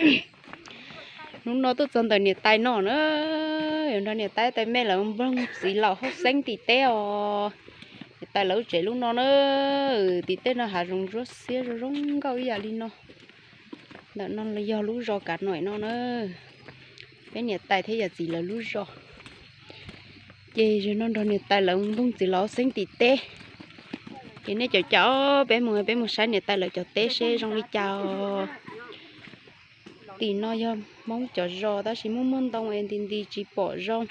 Hnub no tuaj txog ntawm niam tais no na, yuav nrog niam tais tais me lawv nploog txiv laus hauj xeeb tim teb os. Niam tais lawv lub tsev lub no na, tim teb no hav zoov ntsuab xiab zoo zoo nkauj ib yam li no. Ntawm no yog lub zos Kav Nuam no na, peb niam tais thiab yawm txiv lawv lub zos. Ces zaum no nrog niam tais lawv nploog txiv laus hauj xeeb tim teb. Ces nej caum caum peb mus, peb mus saib niam tais lawv cov teb seb zoo li cas os. Tim no yog Hmoob cov zos tab sis muaj muaj ntoo es nti nti tsis pom zoo.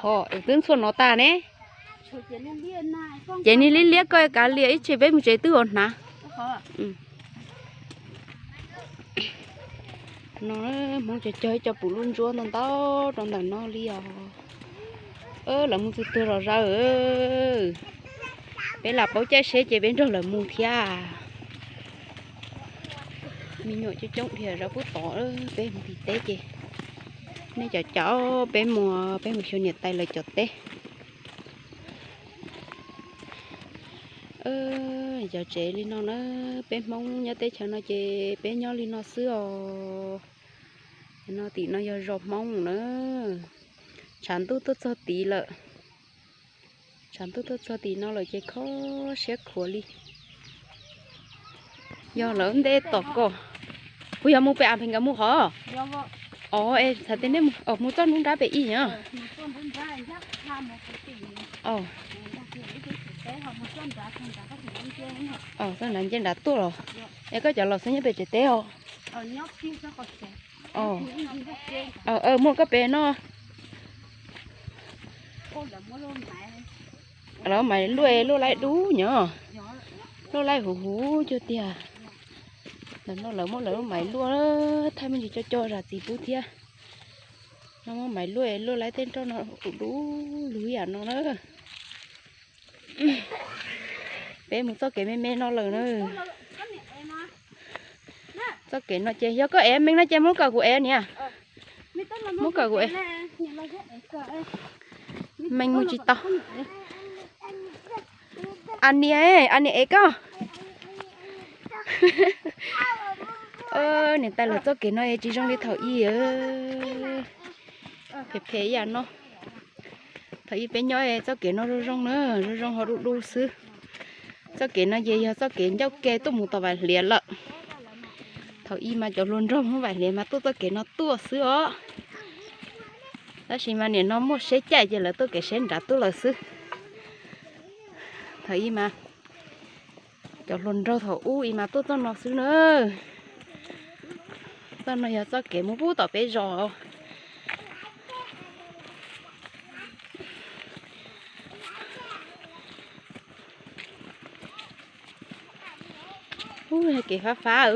Ho twb ntxhua no tag ne. Ces niag liab liab koj kav liam ib tsam peb mus tsev twb ua hnav. No Hmoob cog cog ib co pum lub ntsuab ntau ntau rau ntawm no li os. Lawv mus txog tuag zom zaws. Peb lam paub caij seb ces peb nrog lawv mus thiab. Me nyuam coob coob dhia zov pub tod, peb mus tim teb ces nej caum caum peb mus, peb mus xyuas niam tais lawv cov teb. Cov tsev li no na, peb Hmoob nyob teb chaws no ces peb nyob li no xwb os. No tim no yog zos Hmoob na. Tshav ntuj tuaj txog tid lawm. Tshav ntuj tuaj txog tim no lawm ces kho siab khuav li. Yog lawv ntej tom ko. Kuv yog mus pem a pheej nkawd mus qhov. Os, es txhais tes nej mus txoj nruab nrab pem ib os. Txoj nrad nce nrad tuaj los. Es koj cov laus xwb nyob pem tsev teb os. Muaj koj pem no. Lawv maiv luaj, luaj laib dub nyom. Luaj laib huv huv cuag tiag. Ntawm no lawv muab lawv lub maiv luaj, thaij me ntsis coj coj zam txim pub thiab. No muab maiv luaj, luaj laib tej nroj no ua dub lug yam no na. Peb mus txoj kev me me no lawm na. Txoj kev no ces yog koj ev meej no ces muab kawm kuv ev niam. Muab kawm kuv ev. Meej mus tsis tau. A niam, a niam ev koj. Niam tais lawv txoj kev no tsis zoo li thaum ub. Phem phem yam no. Thaum ub peb nyob txoj kev no zoo zoo na, zoo zoo ho du du xwb. Txoj kev no ces yog txoj kev ncauj ke tuaj mus tom Vais Hliav lawm. Thaum ub mas cov hluas nraug Hmoob Vais Hliav mas tuaj txoj kev no tuaj xwb os. Tab sis mas nim no muaj seb caij ces lawv tuaj kev seb nrad tuaj lawm xwb. Thaum ub mas cov hluas nraug thaum ub ib mas tuaj txoj no xwb na. Txoj no yog txoj kev mus pub tom peb zos. Ub, kev fab fab.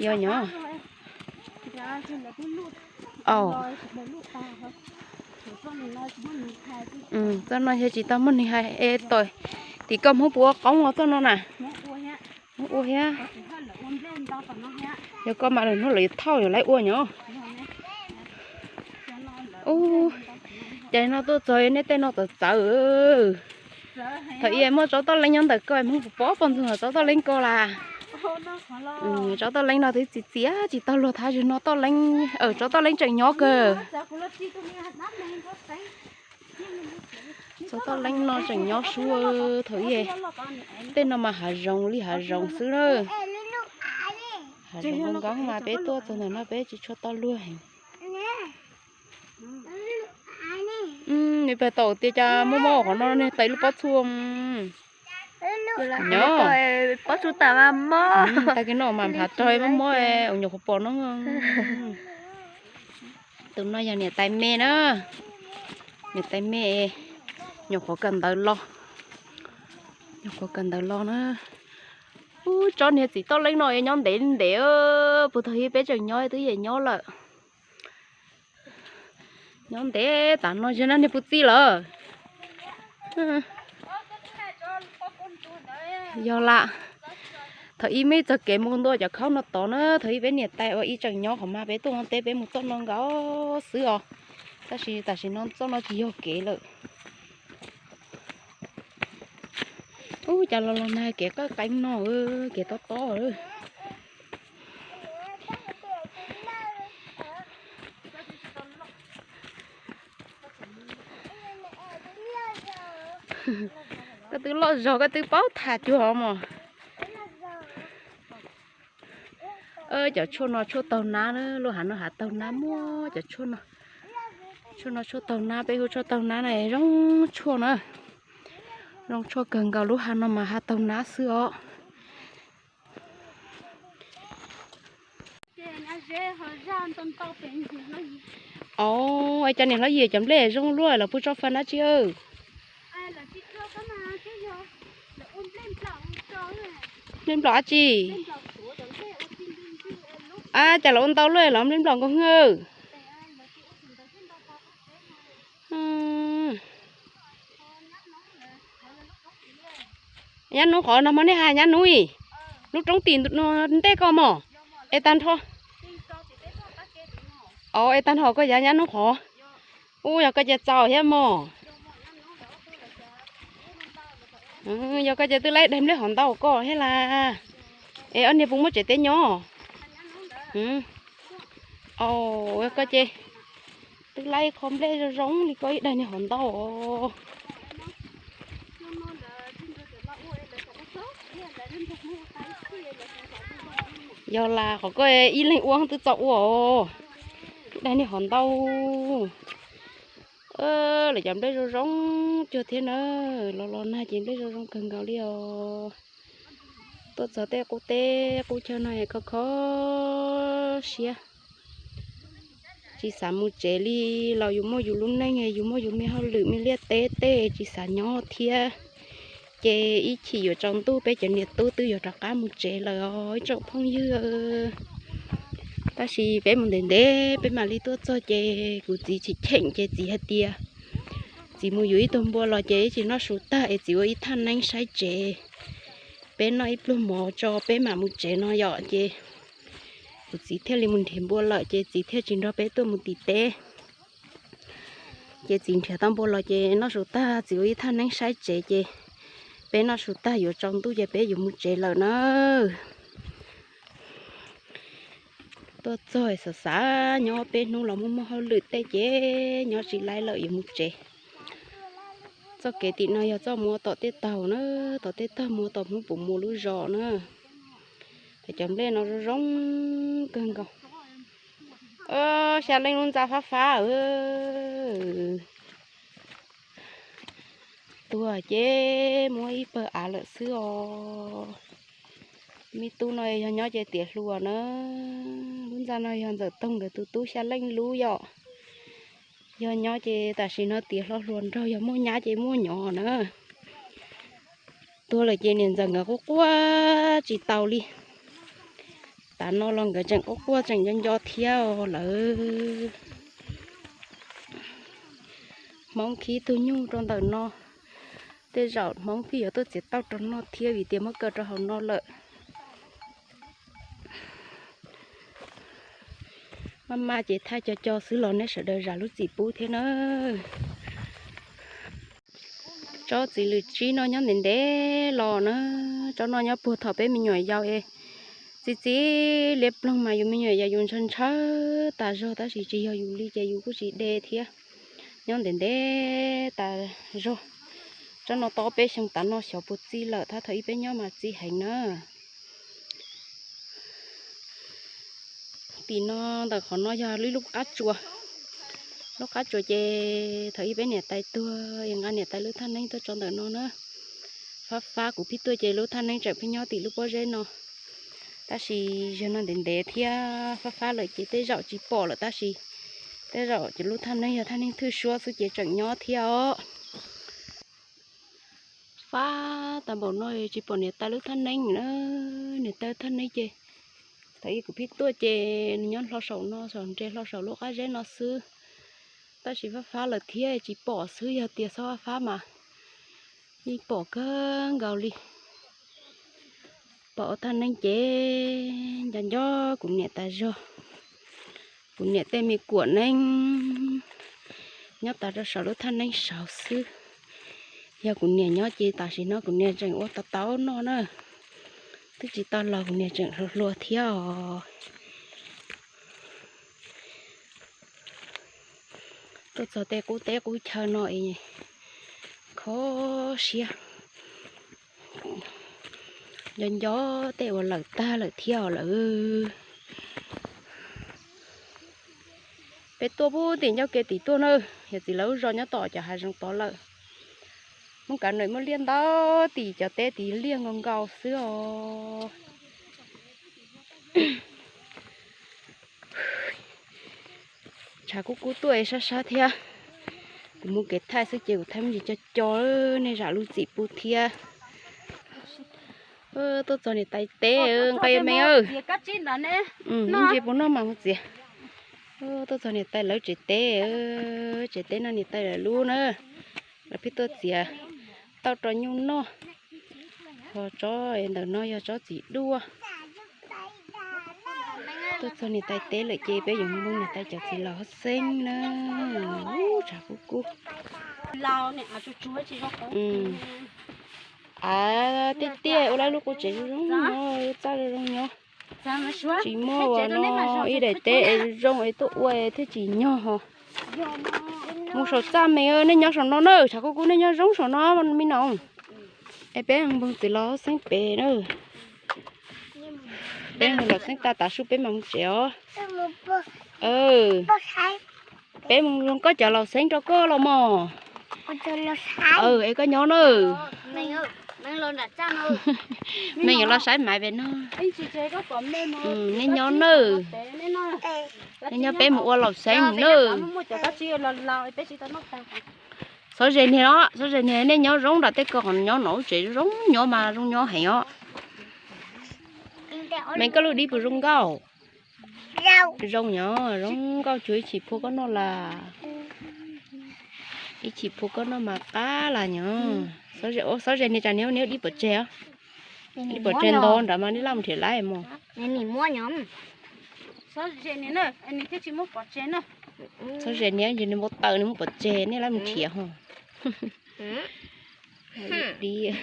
Yog nyob. Txoj no yog tsis tau muaj neeg hais es tod. Tim koj Hmoob puas ua qoob os txoj no na? Hmoob ua thiab. Yog koj mas lwm hnub lawv thauj yuav lawv ua nyob. Ub, cas no tuaj txog nej tej no txawv txawv. Thaum ub muaj tsob toj leeb nyob ntawm koj Hmoob puas pom poj ntxoog tsob toj leeb koj las? Tsob toj leeb no twb txias txias tsis tau luag thab zog no toj leeb, tsob toj leeb tseem nyob kawg. Tsob toj leeb no tseem nyob suab thaum ub. Tej no mas hav zoov li hav zoov xwb na. Hav zoov nkauj nkauj mas peb tuaj txog ntawm no peb tsis tshua tau luag heev. Nws pag tau tias cas muaj mob qhov no ne, tais lub pob txhuaj. Nyob pob txhuaj tas mas mob. Tag kis no mas nphav rau mob mob, ua nyuam qhuav pom no. Tus no yog niam tais me na. Niam tais me, nyuam qhuav kawm ntawv los. Nyuam qhuav kawm ntawv los na. Ub, tsob niag txiv toj leeb no nyob ntev ntev, puag thaum ub peb tseem nyob twb yeej nyob lawm. Nyob ntev tas no yog na niag puv txij lawm. Yog lam, thaum ub muaj ib txoj kev mus ntua cov khaub no tod na, thaum ub peb niam tais ua ib tseem nyob qhov mas peb tuaj ua teb peb mus txoj no nkaus xwb os. Tab sis tam sim no txoj no tsis yog kev lawm. Ub, cas los los nag kev qaj qeeb no, kev tob tob. Koj twb loj zog koj twb paub tham cuag mos. Cov tshuaj no tshuaj taug nab na, lub hav no hav taug nab muaj cov tshuaj no. Tshuaj no tshuaj taug nab, peb hu tshuaj taug nab na, zoo tshuaj na. Zoo tshuaj kawg nkaus, lub hav no mas hav taug nab xwb os. Os, cov niam hlob Yias cov nplej zoo luaj los puas tso faj dab tsi? Nplej nplaum dab tsi? Ab, cas los ua ntau luaj los nplej nplaum nkaus hwj. Nyab nub qhov no mas nej has nyab nub i, lub roob tim ntej ko mos, es tag nrho. Os, es tag nrho koj yav nyab nub qhov. Ub, yog koj cia txaus thiab mos. Yog koj ces twb laib daig nplej hov ntau koj thiab las. Es ob niag puas muaj tsev teb nyob? Os, koj ces twb laib qho nplej zoo zoo li koj ib daig niag hov ntau. Yog las qhov koj ib leeg ua twb txaus ua os. Ib daig niag hov ntau. Lawv cov nplej zoo zoo cuag thiab na, los los nag ces nplej zoo zoo kawg nkaus li os. Tuaj txog tej qub teb qub chaw no es kho kho siab. Tsis xav mus tsev li, los yus muaj yus lub neej, yus muaj yus me hauj lwm me liaj teb tej tsis xav nyob thiab. Ces ib chim yuav tsaus ntuj peb cov niam tub twb yuav rov qab mus tsev lawm os ib tsoom phooj ywg. Tab sis peb mus ntev ntev peb mam li tuaj txog ces kuv txiv chim cheem ces txiv hais tias txiv mus yuav ib tug npua los ces ib tsis noj su tag es txiv ua ib thaj neeb saib tsev, peb noj ib pluag mov tso peb mam mus tsev no yom. Ces kuv txiv thiaj li mus nrhiav npua lawm ces txiv thiaj tsis nrog peb tuaj mus tim teb. Ces txiv nrhiav tau npua los ces noj su tag txiv ua ib thaj neeb saib tsev ces peb noj su tag yuav tsaus ntuj ces peb yuav mus tsev lawm na. Tuaj txog xav xav nyob peb hnub los muaj muaj hauj lwm tej ces nyob tsis laib lawm yuav mus tsev. Txoj kev tim no yog txoj mus tom tej taug na, tom tej taug mus tom Hmoob Puv Mus lub zos na. Cov nplej no zoo zoo kawg nkaus. Xya Leej lub ntxa fab fab. Tuag ces muab ib pawg av lawm xwb os. Me tub no yog nyob ces tiav hluas na. Lub ntxa no yog Ntxawm Toog nkawd tus tub Xya Leej lub yom. Yog nyob ces tam sim no tiav hlo hluas nraug, yog muaj nyab ces muaj nyob na. Tuag lawm ces niam ntxawm nkawd quaj quaj tsis taus li. Tav no los nkawd tseem quaj quaj tseem nco nco thiab lawm. Hmoob khib tug nyuj rau ntawm no. Tej zaum Hmoob twb yuav tuaj txiav tauj rau noj thiab vim tias muab kaw rau hauv no lawm. Maj maj ces thaij co co xwb los nej sawv daws zam lub txim pub thiab na. Tsob txiv lws tsib no nyob ntev ntev los na. Tsob no nyob puag thaum peb me nyuam yaus es txi txiv liab ploog mas yus me nyuam yaus yus ntshaw ntshaw tas zog tab sis tsis yog yus li ces yus kuj tsis de thiab. Nyob ntev ntev tas zog. Tsob no tau peb xyoo tav no xyov puas txi lawm, tab thaum ub peb nyob mas txi heev na. Tim no ntawm qhov no yog ib lub qab tsuas. Lub qab tsuas ces thaum ub peb niam tais tuag es nqa niam tais lub thaj neeb tuaj tso ntawm no na. Fab fab kuv pheej tuaj ces lub thaj neeb tseem pheej nyob tim lub pob zeb no. Tab sis yog no ntev ntev thiab fab fab lawm ces tej zaum tsis pom lawm tab sis tej zaum ces lub thaj neeb yog thaj neeb thwj suab xwb ces tseem nyob thiab os. Fab tas npaum no tsis pom niam tais lub thaj neeb na. Niam tais thaj neeb ces thaum ub kuv pheej tuaj ces nws nyob hlo saum no, saum nres hlo saum lub qab zeb no xwb. Tab sis fab fab lawm thiab tsis pom xwb, yog tias txhob fab fab mas yeej pom kawg nkaus li. Pom ua thaj neeb ces nco nco kuv niam tas zog. Kuv niam tej me kuam neeb, Nyob tas rau saum lub thaj neeb saud xwb. Yog kuv niam nyob ces tam sim no kuv niam tseem ua tau taub noj na. Twb tsis tau los kuv niam tseem hluas hluas thiab os. Tuaj txog tej qub teb qub chaw no es kho siab. Nco nco tej uas lawm tag lawm thiab lawm. Peb tuaj pub tim ncauj ke tim tuaj na, yog txiv lawv lub zos nyob tom cov hav zoov tod lawm. Muab kav nam muab liaj ntau tim cov teb tid liaj nkaus nkaus xwb os. Tshav kub kub tuaj es sab sab thiab. Kuv mus kev thaij xwb ces kuv thaij me ntsis co co, nej zam lub txim pub thiab. Tuaj txog niam tais teb nqaij me. Ntsis puas noj mas mus txiav. Tuaj txog niam tais lawv tsev teb, tsev teb no niam tais lawv lub na. Lawv pheej tuaj txiav tauj rau nyuj noj. Ho tsob ntawm no yog tsob txiv duaj. Tuaj txog niam tais teb lawm ces peb yuav npog niam tais cov txiv laus hauj xeeb na. Tshav kub kub. Av, tiaj tiaj ua lawv lub qub tsev zoo zoo nyob, txaj zoo zoo nyob. Tsis muaj ua no ib daim teb es zoo es tuaj ua thiaj tsis nyog ho. Mus saum txaj me, nej nyob saum no na, tshav kub kub nej nyob zoo saum no me no. Es peb npog txiv laus hauj xeeb pem na. Peb npog laus xeeb tag tav su peb mam mus tsev os. Peb mus zoo koj cov laus xeeb rau koj los mog. Es koj nyob na. Me yuav los saib maiv pem no. Nej nyob na. Nej nyob peb mus ua laus xeeb na. Txhob ze niag os, txhob ze niag, nej nyob zoo nram tej ko, nyob nov tsev zoo nyob mas zoo nyob heev os. Me koj lub dib puas zoo nkauj? Zoo nyob, zoo nkauj, tsuas ib chim phua koj noj las. Ib chim phua koj noj mas qab las nyob. Txhob ze niag, tsam niag dib pov tseg os. Dib pov tseg ntau nrad mas nej laj mus nrhiav lawm mog. Txhob ze niag, nws muab taws, nws muab pov tseg, nej laj mus nrhiav ho. Dib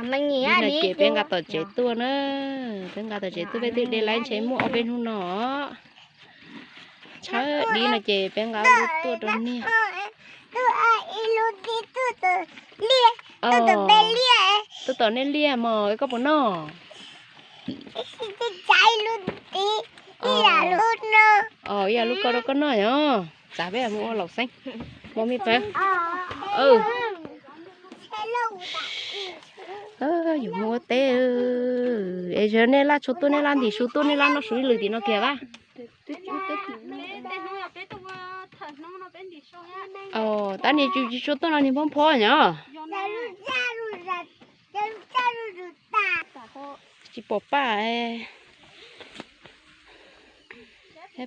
no ces peb nqa tom tsev tuaj na. Peb nqa tom tsev tuaj, peb twb de lawm ntshe muaj ob peb hnub no. Tshawb dib no ces peb nqa lub tuaj rau niag. Tuaj tom nej liaj mog, koj puas noj? Ib yam lub ko rau koj noj yom. Txav peb mus ua laus xeeb. Mus me pawg. Yus mus ua teb es yog nej laj tshua tuaj, nej laj ntim su tuaj, nej laj noj su ib lwm tim no kiag a. Tab nis tsis tshua tuaj no niag phob phob nyob. Tsis pom paj.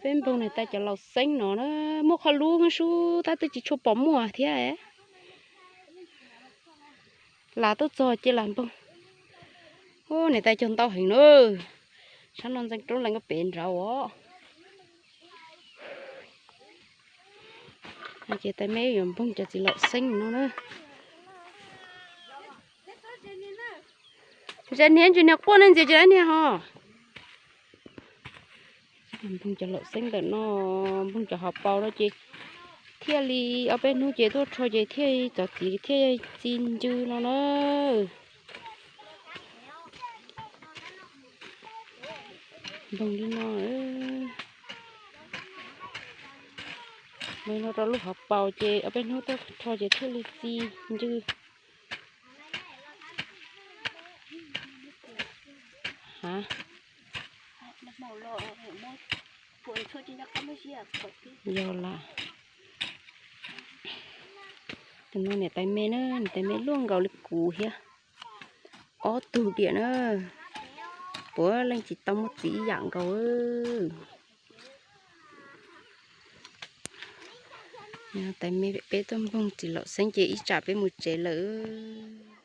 Peb npog niam tais cov laus xeeb no na, muaj qhov lub sub tab twb tsis tshua pom muaj thiab. Las tuaj txog ces las npog. Ub, niam tais cog ntau heev na. Sab no ntxeev roob lees nkauj pem nrad os. Ces tais me yuav npog cov txiv laus xeeb no na. Ze niag ntsis niag quaj ne ntxias tsis tau niag ho. Npog cov laus xeeb ntawm no, npog cov hauv paus no ces thiaj li ob peb hnub ces tuaj rho ces thiaj txav txiv thiaj txi ncw no na. Npog li no, npog no rau lub hauv paus ces ob peb hnub tuaj rho ces thiaj li txi ncw. Ha, yog lawm. Tus no niam tais me na, niam tais me luaj nkaus li kuv thiab. Ob tug diam na, puav leej tsis tau muaj txiv ib yam nkaus. Tais me peb tuaj npog txiv laus xeeb ces ib tsam peb mus tsev lawm.